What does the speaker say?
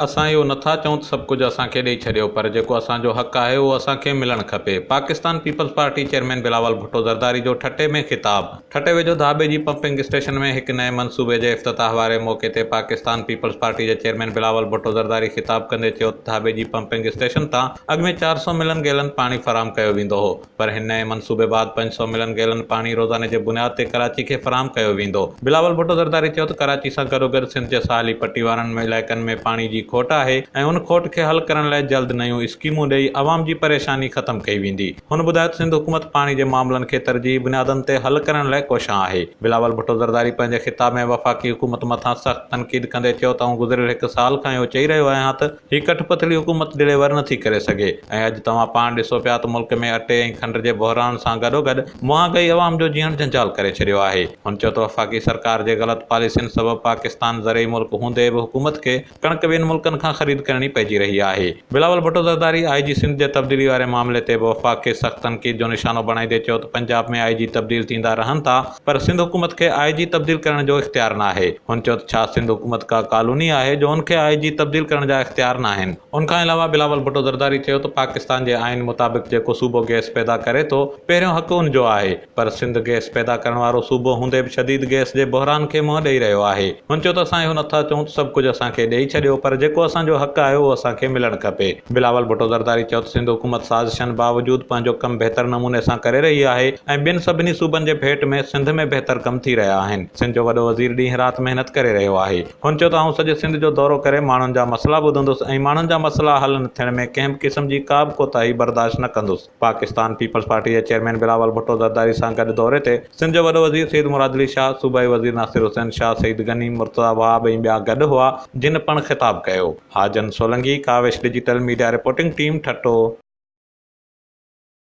اسان اهو نٿا چئون ته سڀ ڪجهه اسان کي ڏئي ڇڏيو پر جيڪو اسان جو حق آهي اهو اسان کي ملڻ کپي، Pakistan Peoples Party chairman Bilawal Bhutto Zardari جو ٺٽي ۾ خطاب. ٺٽي ويجهو ڌاٻيجي پمپنگ اسٽيشن ۾ هڪ نئين منصوبي جي افتتاح واري موقعي تي پاڪستان پيپلز پارٽي جي چيئرمين بلاول ڀٽو زرداري خطاب ڪندي چيو ته ڌاٻيجي پمپنگ اسٽيشن تان اڳ ۾ 400 ملين گيلن پاڻي فراهم ڪيو ويندو هو پر هن نئين منصوبي بعد 500 ملين گيلن پاڻي روزاني جي بنياد تي ڪراچي کي فراهم ڪيو ويندو. بلاول ڀٽو زرداري چيو ته ڪراچي سان گڏوگڏ سنڌ جي ساحلي پٽي وارن علائقن ۾ پاڻي جي کوٽ آهي ۽ ان کوٽ کي حل ڪرڻ لاء جلد نيون اسڪيمون ڏئي عوام جي پريشاني ختم ڪئي ويندي. هن ٻڌايو ته سنڌ حڪومت پاڻي جي معاملن کي ترجيحي بنيادن تي حل ڪرڻ لاء ڪوشان آهي. بلاول ڀٽو زرداري پنهنجي خطاب ۾ وفاقي حڪومت مٿان سخت تنقيد ڪندي چيو ته آئون گذريل هڪ سال کان اهو چئي رهيو آهيان ته هي ڪٺ پتلي حڪومت ڊليور نه ٿي ڪري سگهي ۽ اڄ توهان پاڻ ڏسو پيا ته ملڪ ۾ اٽي ۽ کنڊ جي بحران سان گڏوگڏ مهانگائي عوام جو جيئڻ جنجال ڪري ڇڏيو آهي. هن چيو ته وفاقي سرڪار جي غلط پاليسين سبب پاڪستان زرعي ملڪ هوندي به حڪومت کي ڪڻڪ ٻين ملڪن کان خريد ڪرڻي پئجي رهي آهي. بلاول ڀٽو زرداري آء جي سنڌ جي تبديلي واري معاملي تي به وفاق کي سخت تنقيد جو نشانو بڻائيندي چيو ته پنجاب ۾ آء جي تبديل ٿيندا رهن ٿا پر سنڌ حڪومت کي آء جي تبديل ڪرڻ جو اختيار ناهي. هن چيو ته ڇا سنڌ حڪومت ڪا ڪالوني آهي جو ان کي آء جي تبديل ڪرڻ جا اختيار ناهن. ان کان علاوه بلاول ڀٽو زرداري چيو ته پاڪستان جي آئين مطابق جيڪو صوبو گئس پيدا ڪري ٿو پهريون حق ان جو آهي پر سنڌ گئس پيدا ڪرڻ وارو صوبو هوندي به شديد گئس جي بحران کي منهن ڏئي رهيو آهي. هن چيو ته اسان اهو نٿا چئون ته سڀ ڪجهه اسان کي ڏئي ڇڏيو پر جيڪو اسان جو حق آهي اهو اسان کي ملڻ کپي. بلاول ڀٽو زرداري چيو ته سنڌ حڪومت سازشن باوجود پنهنجو ڪم بهتر نموني سان ڪري رهي آهي ۽ ٻين سڀني صوبن جي ڀيٽ ۾ سنڌ ۾ بهتر ڪم ٿي رهيا آهن، سنڌ جو وڏو وزير ڏينهن رات محنت ڪري رهيو آهي. هن چيو ته آئون سڄي سنڌ جو دورو ڪري ماڻهن جا مسئلا ٻڌندس ۽ ماڻهن جا مسئلا حل نه ٿيڻ ۾ ڪنهن به قسم جي ڪا به ڪوتاهي برداشت نه ڪندس. پاڪستان پيپلز پارٽي جي چيئرمين بلاول ڀٽو زرداري سان گڏ دوري تي سنڌ جو وڏو وزير سيد مراد علي شاهه، صوبائي وزير ناصر حسين شاهه، سعيد غني، مرتضيٰ وهاب ۽ ٻيا گڏ هئا، جن پڻ خطاب ڪيو. Hajan Solangi, Kawish digital media reporting team, Thatta.